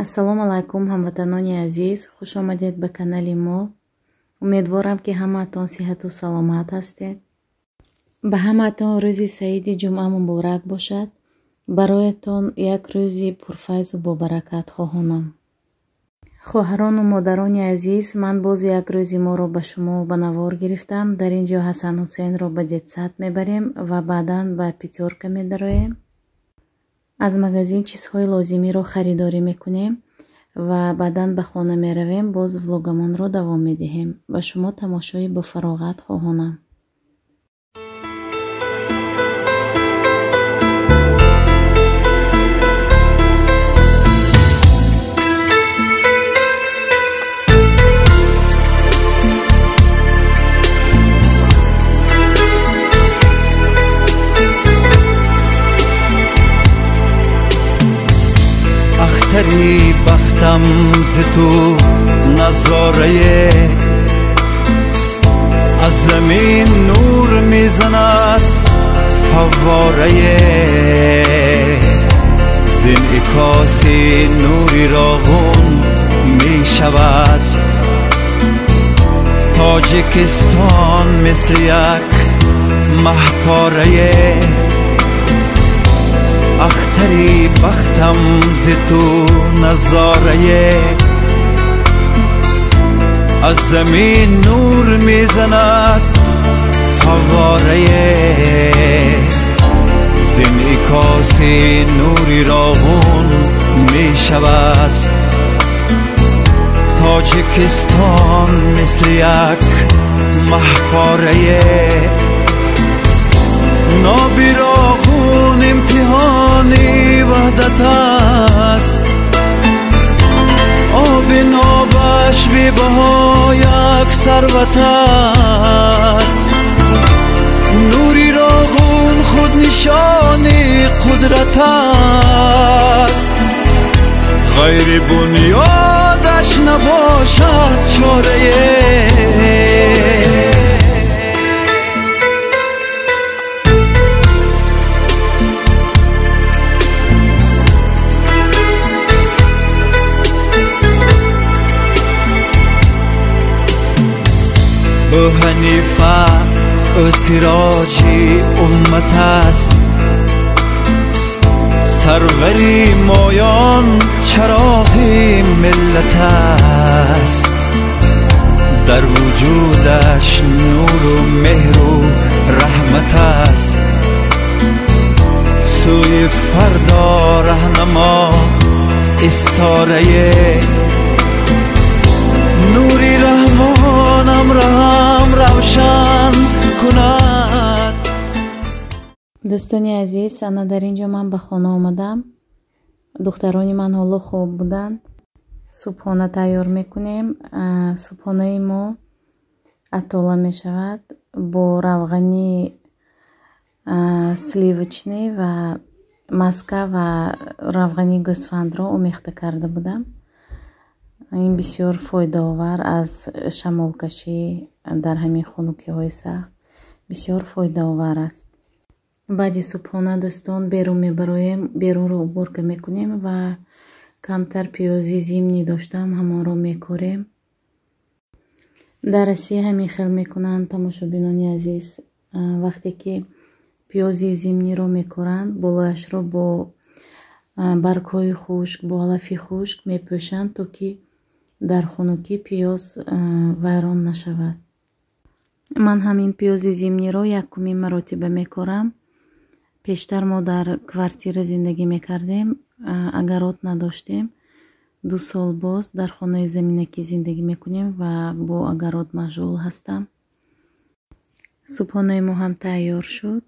Ассалому алайкум, ҳамватанони азиз, хуш омадед ба канали мо. Умедворам, ки ҳамаатон сиҳату саломат ҳастед. Ба ҳамаатон рӯзи саиди ҷумъа муборак бошад. Бароятон як рӯзи пурфайзу бобаракат хоҳонам. Хоҳарону модарони азиз, ман боз як рӯзи моро ба шумо ба навор гирифтам. Дар ин ҷо Ҳасан Ҳусейнро ба детсад мебарем ва баъдан ба Пятёрка медароем. Аз магазин чизҳои лозимиро харидорӣ мекунем ва баъдан ба хона меравем, боз влогамонро давом медиҳем. Ба шумо тамошои бофароғат хоҳонам. Ахтари бахтам зи ту назорае, аз замин нур мезанад фавворае, зин инъикоси нури роғун мешавад. Тоҷикистон мисли як маҳпорае, ахтари бахтам зи ту назорае, аз замин нур мезанад фавворае, зин инъикоси нури роғун мешавад. Тоҷикистон мисли як маҳпорае, ноби роғун имтиҳони ваҳдат аст, оби нобаш бебаҳо як сарват аст, нури роғун худ нишони қудрат аст, ғайри бунёдаш набошад чорае. Ӯ Ҳанифа, ӯ сироҷи уммат аст, сарвари моён чароғи миллат аст, дар вуҷудаш нуру меҳру раҳмат аст, сӯи фардо раҳнамо исторае, нури раҳмонам раҳам равшан кунад. Дӯстони азиз, ана дар ин ҷо ман ба хона омадам. Духтарони ман ҳоло хоб буданд. Субҳона тайёр мекунем. Субҳонаи мо атола мешавад бо равғани сливочный ва маска ва равғани гӯсфандро омехта карда будам. Ин бисёр фоидаовар аз шамолкашӣ дар ҳамин хунукиҳои сахт бисёр фоидаовар аст. Баъди субҳона, дӯстон, берун мебароем, берунро уборка мекунем ва камтар пиёзи зимний доштам, ҳамонро мекорем. Дар Россия ҳамин хел мекунанд, тамошобинони азиз. Вақте ки пиёзи зимниро мекоранд, болояшро бо баргҳои хушк, бо алафи хушк мепӯшанд, то ки дар хунукӣ пиёз вайрон нашавад. Ман ҳамин пиёзи зимниро якумин маротиба мекорам. Пештар мо дар квартира зиндагӣ мекардем, агарот надоштем. 2 сол боз дар хонаи заминакӣ зиндагӣ мекунем ва бо агарот машғул ҳастам. Субҳонаи мо ҳам тайёр шуд.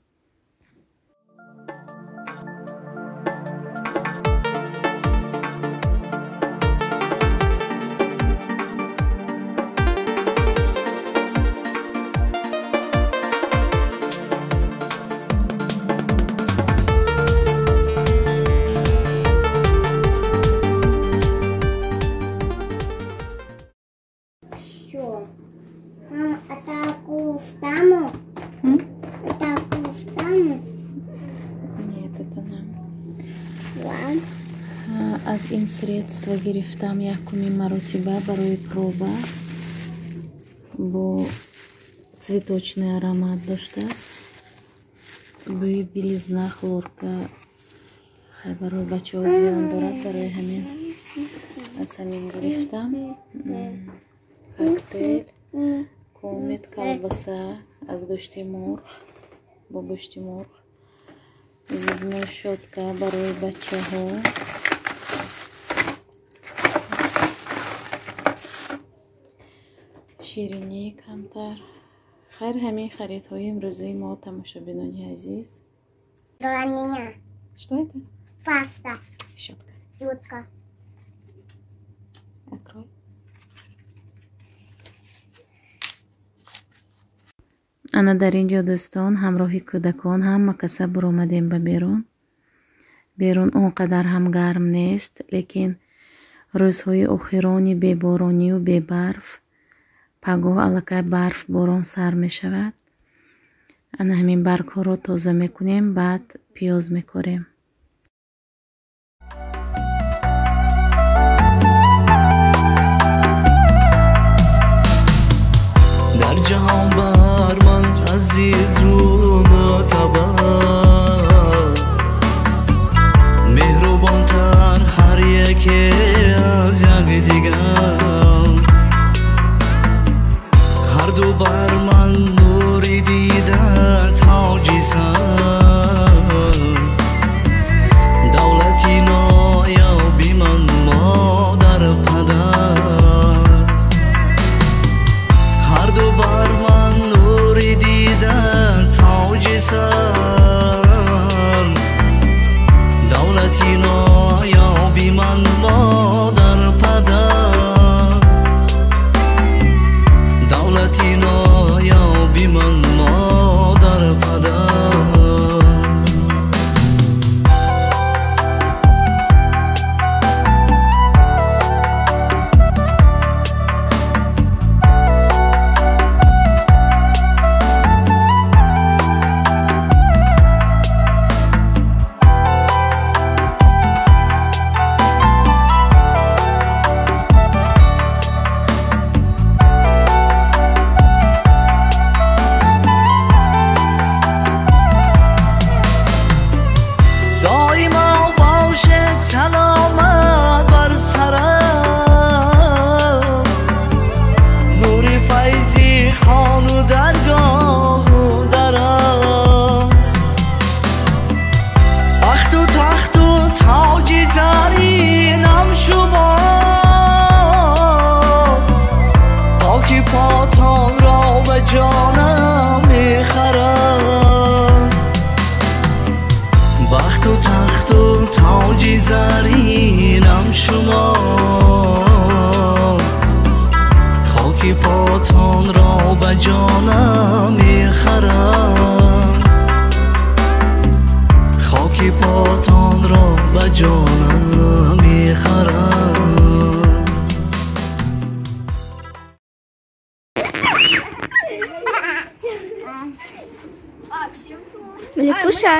Мам, а так встану? Так Аз ин средство гирифтам якумин маротиба барои проба. Бо цветочный аромат доштааст. Бӯи белизна, хлорка хай барои бачаҳо зиён дорад, барои ҳамин аз ҳамин гирифтам. Коктейл, комет, колбаса аз гӯшти мурғ, бо гӯшти мурғ, зубной щётка барои бачаҳо, ширинӣ камтар. Хайр, ҳамин харидҳои имрӯзаи мо, тамошобинони азиз. Для меня. Что это? Паста. Щетка. Щетка. Открой. Ана дар ин ҷо дӯстон, ҳамроҳи кӯдакон ҳама каса буромадем ба берун. Берун он қадар ҳам гарм нест, лекин рӯзҳои охирони беборонию бебарф, пагоҳ аллакай барф борон сар мешавад. Ана ҳамин баргҳоро тоза мекунем, баъд пиёз мекорем. Дар ҷаҳон бар ман азизу мӯътабар, меҳрубонтар ҳар яке аз якдигар. Ҳар ду бар ман нури дида тоҷи сар, давлати ноёби ман модар падар. Ҳар ду бар ман нури дида тоҷи сар, давлати ноёби ман модар падар, давлати ноёби ман модар падар. Доимо бошед саломат бар сарам, нури файзи хону даргоҳу дарам, бахту тахту тоҷи заринам шумо, поки потонро ба ҷонам мехарам. Бахту тахту тоҷи заринам шумо, хоки потонро ба ҷонам мехарам, хоки потонро ба ҷонам мехарам. Ликуша.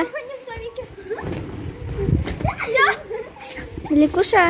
Ликуша.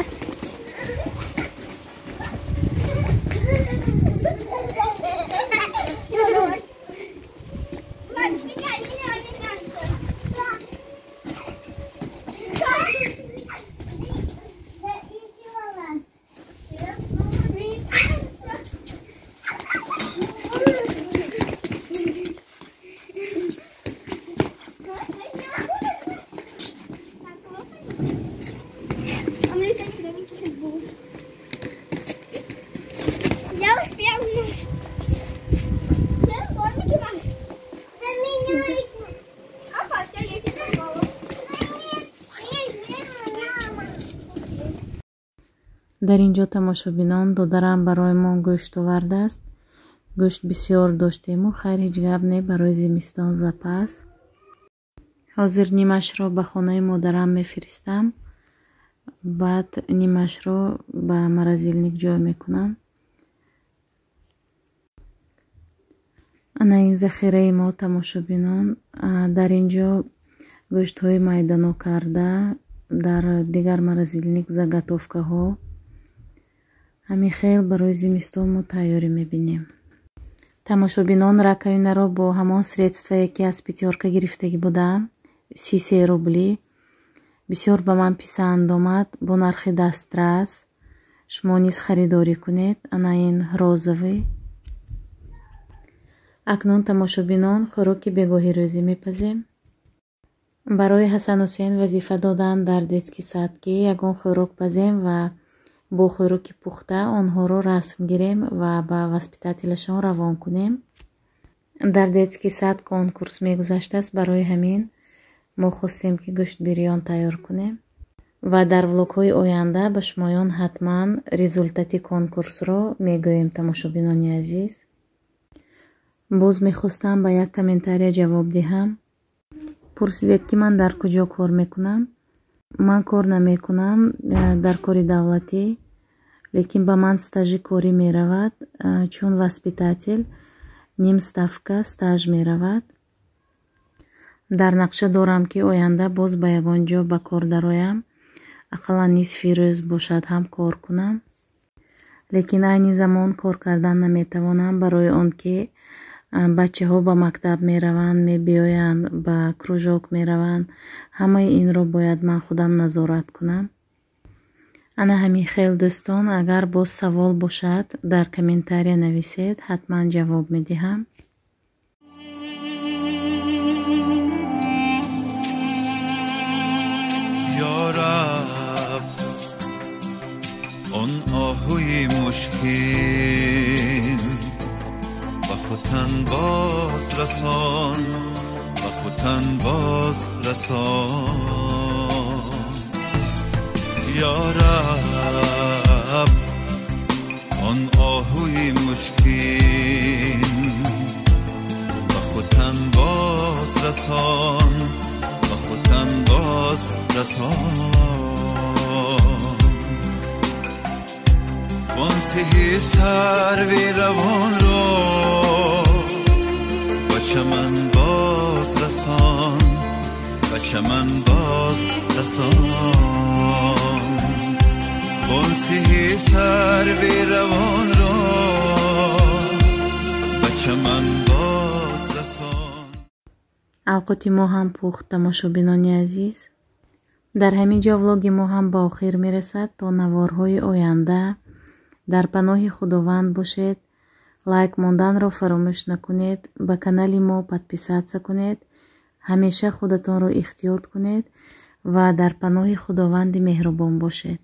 Дар ин ҷо тамошобинон, додарам барои мо гӯшт овардааст. Гӯшт бисёр доштему, хайр, ҳеҷ гап не, барои зимистон запас. Ҳозир нимашро ба хонаи модарам мефиристам, баъд нимашро ба морозилник ҷой мекунам. Ана ин захираи мо, тамошобинон. Дар ин ҷо гӯштҳои майдано карда, Дар дигар морозильник заготовкаҳо. Ҳамин хел барои зимистон мо тайёрӣ мебинем. Тамошобинон, раковинаро бо ҳамон средствое, ки аз Пятёрка гирифтагӣ будам, 33 рубли. Бисёр ба ман писанд омад, бо нархи дастрас. Шумо низ харидорӣ кунед. Ана ин розовый. Акнун, тамошобинон, хӯроки бегоҳи рӯзӣ мепазем. Барои Ҳасанҳусейн вазифа доданд дар детский сад, ки ягон хӯрок пазем ва бо хӯроки пухта онҳоро расм гирем ва ба воспитателашон равон кунем. Дар детский сад конкурс мегузаштааст, барои ҳамин мо хостем, ки гӯшт бирён тайёр кунем ва дар влогҳои оянда ба шумоён ҳатман результати конкурсро мегӯем, тамошобинони азиз. Боз мехостам ба як комментария ҷавоб диҳам. Пурсидед, ки ман дар куҷо кор мекунам. Ман кор намекунам дар кори давлатӣ, лекин ба ман стажи корӣ меравад, чун воспитатель ним ставка стаж меравад. Дар нақша дорам, ки оянда боз ба ягон ҷо ба кор дароям, ақаллан нисфи рӯз бошад ҳам кор кунам, лекин айни замон кор кардан наметавонам, барои он ки бачаҳо ба мактаб мераванд, мебиёянд, ба кружок мераванд. Ҳамаи инро бояд ман худам назорат кунам. Ана ҳамин хел, дӯстон. Агар боз савол бошад, дар комментария нависед, ҳатман ҷавоб медиҳам. یا رب، آن آهوی مشکین به ختن باز رسان، به ختن باز رسان. یا رب، آن آهوی مشکین به ختن باز رسان، به ختن باز رسان. وان سهی سروی روان را به چمن باز رسان، به چمن باز رسان. وان سهی سروی روان را به چمن باز رسان. Авқоти мо ҳам пухт, тамошобинони азиз. Дар ҳамин ҷо влоги мо ҳам ба охир мерасад. То наворҳои оянда дар паноҳи Худованд бошед. Лайк монданро фаромӯш накунед, ба канали мо подписаться кунед. Ҳамеша худатонро эҳтиёт кунед ва дар паноҳи Худованди меҳрубон бошед.